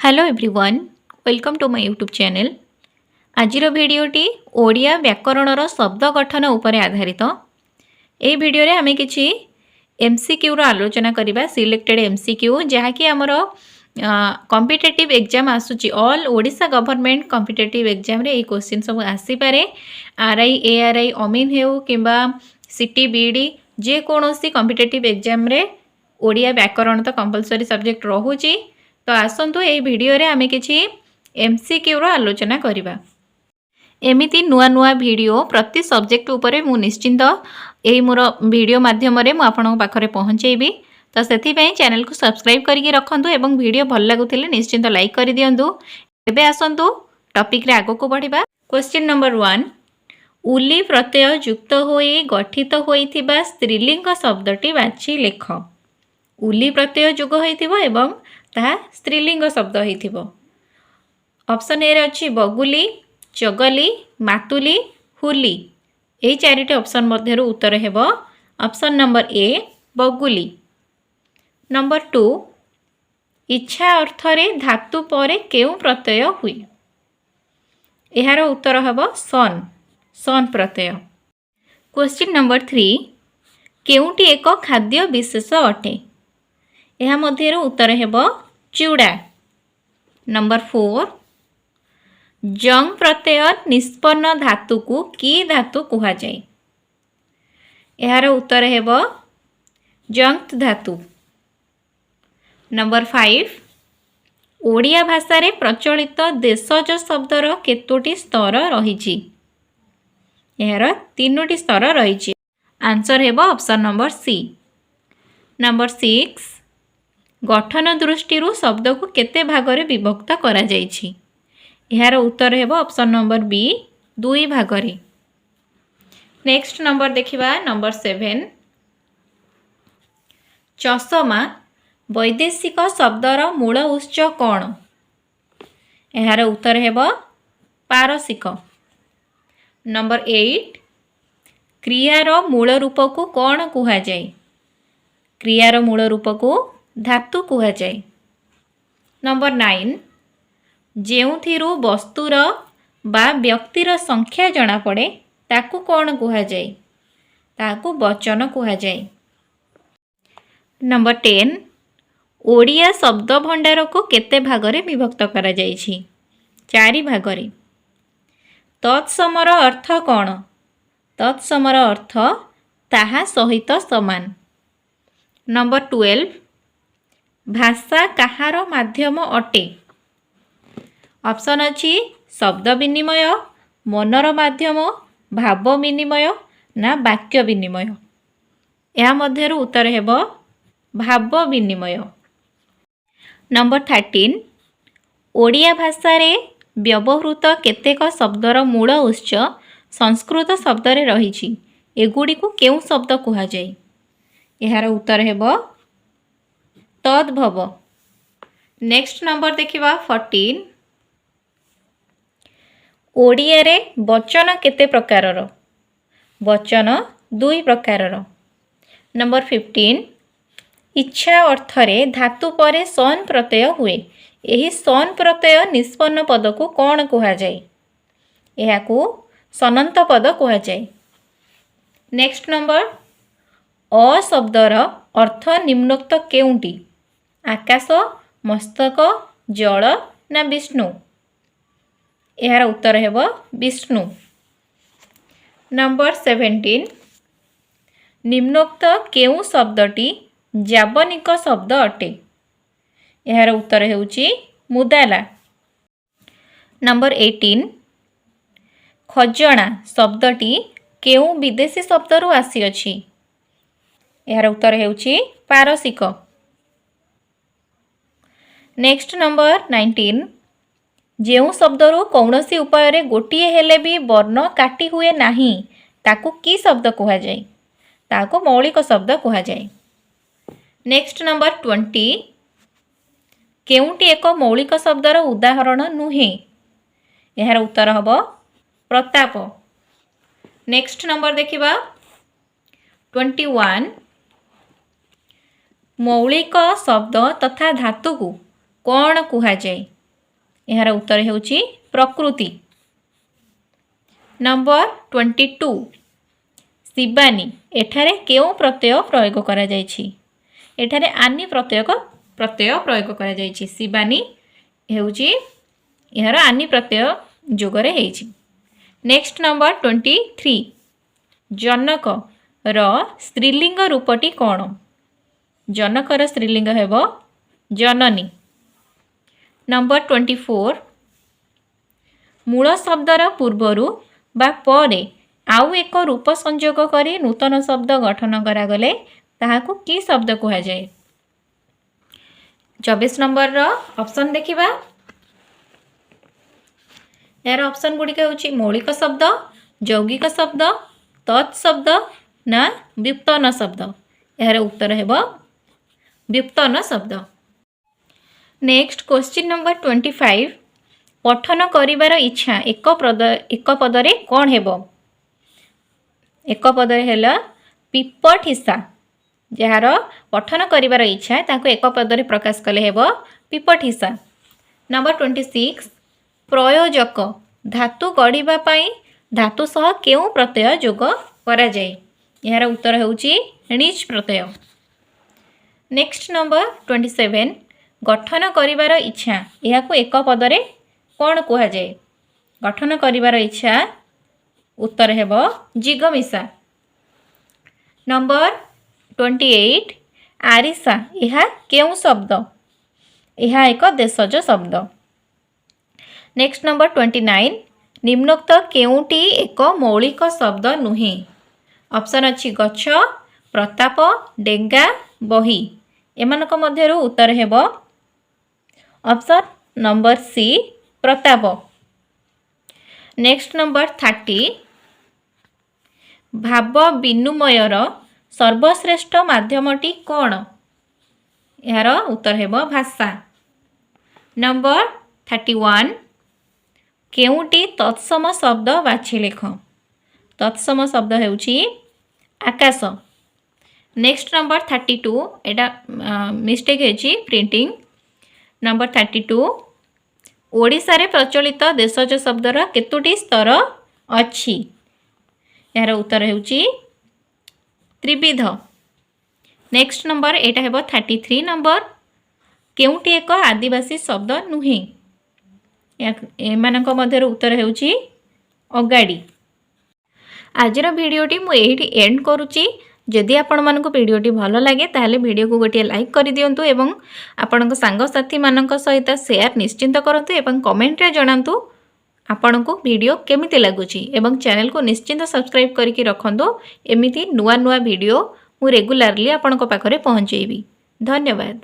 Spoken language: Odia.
Hello everyone, welcome to my YouTube channel. ଆଜିର ଭିଡ଼ିଓଟି ଓଡ଼ିଆ ବ୍ୟାକରଣର ଶବ୍ଦ ଗଠନ ଉପରେ ଆଧାରିତ। ଏହି ଭିଡ଼ିଓରେ ଆମେ କିଛି ଏମ୍ସିକ୍ୟୁର ଆଲୋଚନା କରିବା, ସିଲେକ୍ଟେଡ଼ ଏମ୍ସିକ୍ୟୁ, ଯାହାକି ଆମର କମ୍ପିଟେଟିଭ୍ ଏକ୍ଜାମ୍ ଆସୁଛି। ଅଲ୍ ଓଡ଼ିଶା ଗଭର୍ଣ୍ଣମେଣ୍ଟ କମ୍ପିଟେଟିଭ୍ ଏକ୍ଜାମ୍ରେ ଏଇ କୋଶ୍ଚିନ୍ ସବୁ ଆସିପାରେ। ଆର୍ I, A R I, ଅମିନ୍ ହେଉ କିମ୍ବା ସିଟି, ବିଇଡ଼ି, ଯେକୌଣସି କମ୍ପିଟେଟିଭ୍ ଏକ୍ଜାମ୍ରେ ଓଡ଼ିଆ ବ୍ୟାକରଣ ତ କମ୍ପଲସରି ସବଜେକ୍ଟ ରହୁଛି। ତ ଆସନ୍ତୁ, ଏହି ଭିଡ଼ିଓରେ ଆମେ କିଛି ଏମ୍ସିକ୍ୟୁର ଆଲୋଚନା କରିବା। ଏମିତି ନୂଆ ନୂଆ ଭିଡ଼ିଓ ପ୍ରତି ସବଜେକ୍ଟ ଉପରେ ମୁଁ ନିଶ୍ଚିନ୍ତ ଏହି ମୋର ଭିଡ଼ିଓ ମାଧ୍ୟମରେ ମୁଁ ଆପଣଙ୍କ ପାଖରେ ପହଞ୍ଚେଇବି। ତ ସେଥିପାଇଁ ଚ୍ୟାନେଲକୁ ସବସ୍କ୍ରାଇବ୍ କରିକି ରଖନ୍ତୁ ଏବଂ ଭିଡ଼ିଓ ଭଲ ଲାଗୁଥିଲେ ନିଶ୍ଚିନ୍ତ ଲାଇକ୍ କରିଦିଅନ୍ତୁ। ଏବେ ଆସନ୍ତୁ, ଟପିକ୍ରେ ଆଗକୁ ବଢ଼ିବା। କ୍ୱେଶ୍ଚିନ୍ ନମ୍ବର 1, ଉଲି ପ୍ରତ୍ୟୟ ଯୁକ୍ତ ହୋଇ ଗଠିତ ହୋଇଥିବା ସ୍ତ୍ରୀଲିଙ୍ଗ ଶବ୍ଦଟି ବାଛି ଲେଖ। ଉଲି ପ୍ରତ୍ୟୟ ଯୋଗ ହୋଇଥିବ ଏବଂ ତାହା ସ୍ତ୍ରୀଲିଙ୍ଗ ଶବ୍ଦ ହୋଇଥିବ। ଅପସନ୍ ଏରେ ଅଛି ବଗୁଲି, ଚଗଲି, ମାତୁଲି, ହୁଲି। ଏହି ଚାରିଟି ଅପସନ୍ ମଧ୍ୟରୁ ଉତ୍ତର ହେବ option number A, Baguli. Number 2, ଇଚ୍ଛା ଅର୍ଥରେ ଧାତୁ ପରେ କେଉଁ ପ୍ରତ୍ୟୟ ହୁଏ? ଏହାର ଉତ୍ତର ହେବ ସନ୍, ସନ୍ ପ୍ରତ୍ୟୟ। କ୍ୱେଶ୍ଚିନ୍ ନମ୍ବର 3, କେଉଁଟି ଏକ ଖାଦ୍ୟ ବିଶେଷ ଅଟେ? ଏହା ମଧ୍ୟରୁ ଉତ୍ତର ହେବ ଚୁଡ଼ା। ନମ୍ବର 4, ଜଂ ପ୍ରତ୍ୟୟ ନିଷ୍ପନ୍ନ ଧାତୁକୁ କି ଧାତୁ କୁହାଯାଏ? ଏହାର ଉତ୍ତର ହେବ ଜଙ୍କ୍ ଧାତୁ। ନମ୍ବର 5, ଓଡ଼ିଆ ଭାଷାରେ ପ୍ରଚଳିତ ଦେଶଜ ଶବ୍ଦର କେତୋଟି ସ୍ତର ରହିଛି? ଏହାର ତିନୋଟି ସ୍ତର ରହିଛି। ଆନ୍ସର ହେବ ଅପସନ୍ ନମ୍ବର ସି। ନମ୍ବର 6, ଗଠନ ଦୃଷ୍ଟିରୁ ଶବ୍ଦକୁ କେତେ ଭାଗରେ ବିଭକ୍ତ କରାଯାଇଛି? ଏହାର ଉତ୍ତର ହେବ ଅପସନ୍ ନମ୍ବର ବି, ଦୁଇ ଭାଗରେ। ନେକ୍ସଟ ନମ୍ବର ଦେଖିବା, ନମ୍ବର 7, ଚଷମା ବୈଦେଶିକ ଶବ୍ଦର ମୂଳ ଉତ୍ସ କ'ଣ? ଏହାର ଉତ୍ତର ହେବ ପାରସିକ। ନମ୍ବର 8, କ୍ରିୟାର ମୂଳ ରୂପକୁ କ'ଣ କୁହାଯାଏ? କ୍ରିୟାର ମୂଳ ରୂପକୁ ଧାତୁ କୁହାଯାଏ। ନମ୍ବର 9, ଯେଉଁଥିରୁ ବସ୍ତୁର ବା ବ୍ୟକ୍ତିର ସଂଖ୍ୟା ଜଣାପଡ଼େ, ତାକୁ କ'ଣ କୁହାଯାଏ? ତାହାକୁ ବଚନ କୁହାଯାଏ। ନମ୍ବର 10, ଓଡ଼ିଆ ଶବ୍ଦ ଭଣ୍ଡାରକୁ କେତେ ଭାଗରେ ବିଭକ୍ତ କରାଯାଇଛି? ଚାରି ଭାଗରେ। ତତ୍ସମର ଅର୍ଥ କ'ଣ? ତତ୍ସମର ଅର୍ଥ ତାହା ସହିତ ସମାନ। ନମ୍ବର 12, ଭାଷା କାହାର ମାଧ୍ୟମ ଅଟେ? ଅପସନ୍ ଅଛି ଶବ୍ଦ ବିନିମୟ, ମନର ମାଧ୍ୟମ, ଭାବ ବିନିମୟ ନା ବାକ୍ୟ ବିନିମୟ। ଏହା ମଧ୍ୟରୁ ଉତ୍ତର ହେବ ଭାବ ବିନିମୟ। ନମ୍ବର 13, ଓଡ଼ିଆ ଭାଷାରେ ବ୍ୟବହୃତ କେତେକ ଶବ୍ଦର ମୂଳ ଉତ୍ସ ସଂସ୍କୃତ ଶବ୍ଦରେ ରହିଛି। ଏଗୁଡ଼ିକୁ କେଉଁ ଶବ୍ଦ କୁହାଯାଏ? ଏହାର ଉତ୍ତର ହେବ ତଦ୍ଭବ। ନେକ୍ସଟ ନମ୍ବର ଦେଖିବା, 14, ଓଡ଼ିଆରେ ବଚନ କେତେ ପ୍ରକାରର? ବଚନ ଦୁଇ ପ୍ରକାରର। ନମ୍ବର 15, ଇଚ୍ଛା ଅର୍ଥରେ ଧାତୁ ପରେ ସନ୍ ପ୍ରତ୍ୟୟ ହୁଏ। ଏହି ସନ୍ ପ୍ରତ୍ୟୟ ନିଷ୍ପନ୍ନ ପଦକୁ କ'ଣ କୁହାଯାଏ? ଏହାକୁ ସନନ୍ତ ପଦ କୁହାଯାଏ। ନେକ୍ସଟ ନମ୍ବର, ଅ ଶବ୍ଦର ଅର୍ଥ ନିମ୍ନୋକ୍ତ କେଉଁଟି? ଆକାଶ, ମସ୍ତକ, ଜଳ ନା ବିଷ୍ଣୁ? ଏହାର ଉତ୍ତର ହେବ ବିଷ୍ଣୁ। ନମ୍ବର 17, ନିମ୍ନୋକ୍ତ କେଉଁ ଶବ୍ଦଟି ଯାବନିକ ଶବ୍ଦ ଅଟେ? ଏହାର ଉତ୍ତର ହେଉଛି ମୁଦାଲା। ନମ୍ବର 18, ଖଜଣା ଶବ୍ଦଟି କେଉଁ ବିଦେଶୀ ଶବ୍ଦରୁ ଆସିଅଛି? ଏହାର ଉତ୍ତର ହେଉଛି ପାରସିକ। ନେକ୍ସଟ ନମ୍ବର 19, ଯେଉଁ ଶବ୍ଦରୁ କୌଣସି ଉପାୟରେ ଗୋଟିଏ ହେଲେ ବି ବର୍ଣ୍ଣ କାଟି ହୁଏ ନାହିଁ, ତାକୁ କି ଶବ୍ଦ କୁହାଯାଏ? ତାହାକୁ ମୌଳିକ ଶବ୍ଦ କୁହାଯାଏ। ନେକ୍ସଟ ନମ୍ବର 20, କେଉଁଟି ଏକ ମୌଳିକ ଶବ୍ଦର ଉଦାହରଣ ନୁହେଁ? ଏହାର ଉତ୍ତର ହେବ ପ୍ରତାପ। ନେକ୍ସଟ ନମ୍ବର ଦେଖିବା, 21, ମୌଳିକ ଶବ୍ଦ ତଥା ଧାତୁକୁ କ'ଣ କୁହାଯାଏ? ଏହାର ଉତ୍ତର ହେଉଛି ପ୍ରକୃତି। ନମ୍ବର 22, ଶିବାନୀ, ଏଠାରେ କେଉଁ ପ୍ରତ୍ୟୟ ପ୍ରୟୋଗ କରାଯାଇଛି? ଏଠାରେ ଆନି ପ୍ରତ୍ୟୟ ପ୍ରୟୋଗ କରାଯାଇଛି। ଶିବାନୀ ହେଉଛି ଏହାର ଆନି ପ୍ରତ୍ୟୟ ଯୋଗରେ ହେଇଛି। ନେକ୍ସଟ ନମ୍ବର 23, ଜନକ ର ସ୍ତ୍ରୀଲିଙ୍ଗ ରୂପଟି କ'ଣ? ଜନକର ସ୍ତ୍ରୀଲିଙ୍ଗ ହେବ ଜନନୀ। ନମ୍ବର 24, ମୂଳ ଶବ୍ଦର ପୂର୍ବରୁ ବା ପରେ ଆଉ ଏକ ରୂପ ସଂଯୋଗ କରି ନୂତନ ଶବ୍ଦ ଗଠନ କରାଗଲେ ତାହାକୁ କି ଶବ୍ଦ କୁହାଯାଏ? 24 ନମ୍ବରର ଅପସନ୍ ଦେଖିବା। ଏହାର ଅପସନ୍ ଗୁଡ଼ିକ ହେଉଛି ମୌଳିକ ଶବ୍ଦ, ଯୌଗିକ ଶବ୍ଦ, ତତ୍ ଶବ୍ଦ ନା ବ୍ୟୁତ୍ପନ୍ନ ଶବ୍ଦ। ଏହାର ଉତ୍ତର ହେବ ବ୍ୟୁତ୍ପନ୍ନ ଶବ୍ଦ। ନେକ୍ସଟ କ୍ୱେଶ୍ଚିନ୍ ନମ୍ବର 25, ପଠନ କରିବାର ଇଚ୍ଛା ଏକ ପଦରେ କ'ଣ ହେବ? ଏକ ପଦରେ ହେଲା ପିପଠିସା। ଯାହାର ପଠନ କରିବାର ଇଚ୍ଛା, ତାକୁ ଏକ ପଦରେ ପ୍ରକାଶ କଲେ ହେବ ପିପଠିସା। ନମ୍ବର 26, ପ୍ରୟୋଜକ ଧାତୁ ଗଢ଼ିବା ପାଇଁ ଧାତୁ ସହ କେଉଁ ପ୍ରତ୍ୟୟ ଯୋଗ କରାଯାଏ? ଏହାର ଉତ୍ତର ହେଉଛି ଣିଚ୍ ପ୍ରତ୍ୟୟ। ନେକ୍ସଟ ନମ୍ବର 27, ଗଠନ କରିବାର ଇଚ୍ଛା, ଏହାକୁ ଏକ ପଦରେ କ'ଣ କୁହାଯାଏ? ଗଠନ କରିବାର ଇଚ୍ଛା, ଉତ୍ତର ହେବ ଜିଗମିଷା। ନମ୍ବର 28, ଆରିସା, ଏହା କେଉଁ ଶବ୍ଦ? ଏହା ଏକ ଦେଶଜ ଶବ୍ଦ। ନେକ୍ସଟ ନମ୍ବର 29, ନିମ୍ନୋକ୍ତ କେଉଁଟି ଏକ ମୌଳିକ ଶବ୍ଦ ନୁହେଁ? ଅପସନ୍ ଅଛି ଗଛ, ପ୍ରତାପ, ଡେଙ୍ଗା, ବହି। ଏମାନଙ୍କ ମଧ୍ୟରୁ ଉତ୍ତର ହେବ option number C, Pratap. Next number 30, ଭାବ ବିନିମୟର ସର୍ବଶ୍ରେଷ୍ଠ ମାଧ୍ୟମଟି କ'ଣ? ଏହାର ଉତ୍ତର ହେବ ଭାଷା। ନମ୍ବର 31, କେଉଁଟି ତତ୍ସମ ଶବ୍ଦ ବାଛି ଲେଖ। ତତ୍ସମ ଶବ୍ଦ ହେଉଛି ଆକାଶ। ନେକ୍ସଟ ନମ୍ବର 32, ଏଇଟା ମିଷ୍ଟେକ୍ ହେଇଛି ପ୍ରିଣ୍ଟିଂ। ନମ୍ବର 32, ଓଡ଼ିଶାରେ ପ୍ରଚଳିତ ଦେଶଜ ଶବ୍ଦର କେତୋଟି ସ୍ତର ଅଛି? ଏହାର ଉତ୍ତର ହେଉଛି ତ୍ରିବିଧ। ନେକ୍ସଟ ନମ୍ବର, ଏଇଟା ହେବ 33 ନମ୍ବର, କେଉଁଟି ଏକ ଆଦିବାସୀ ଶବ୍ଦ ନୁହେଁ? ଏମାନଙ୍କ ମଧ୍ୟରୁ ଉତ୍ତର ହେଉଛି ଅଗାଡ଼ି। ଆଜିର ଭିଡ଼ିଓଟି ମୁଁ ଏଇଠି ଏଣ୍ଡ କରୁଛି। ଯଦି ଆପଣମାନଙ୍କୁ ଭିଡ଼ିଓଟି ଭଲ ଲାଗେ, ତାହେଲେ ଭିଡ଼ିଓକୁ ଗୋଟିଏ ଲାଇକ୍ କରିଦିଅନ୍ତୁ ଏବଂ ଆପଣଙ୍କ ସାଙ୍ଗସାଥିମାନଙ୍କ ସହିତ ସେୟାର ନିଶ୍ଚିନ୍ତ କରନ୍ତୁ ଏବଂ କମେଣ୍ଟରେ ଜଣାନ୍ତୁ ଆପଣଙ୍କୁ ଭିଡ଼ିଓ କେମିତି ଲାଗୁଛି ଏବଂ ଚ୍ୟାନେଲକୁ ନିଶ୍ଚିନ୍ତ ସବସ୍କ୍ରାଇବ୍ କରିକି ରଖନ୍ତୁ। ଏମିତି ନୂଆ ନୂଆ ଭିଡ଼ିଓ ମୁଁ ରେଗୁଲାରଲି ଆପଣଙ୍କ ପାଖରେ ପହଞ୍ଚେଇବି। ଧନ୍ୟବାଦ।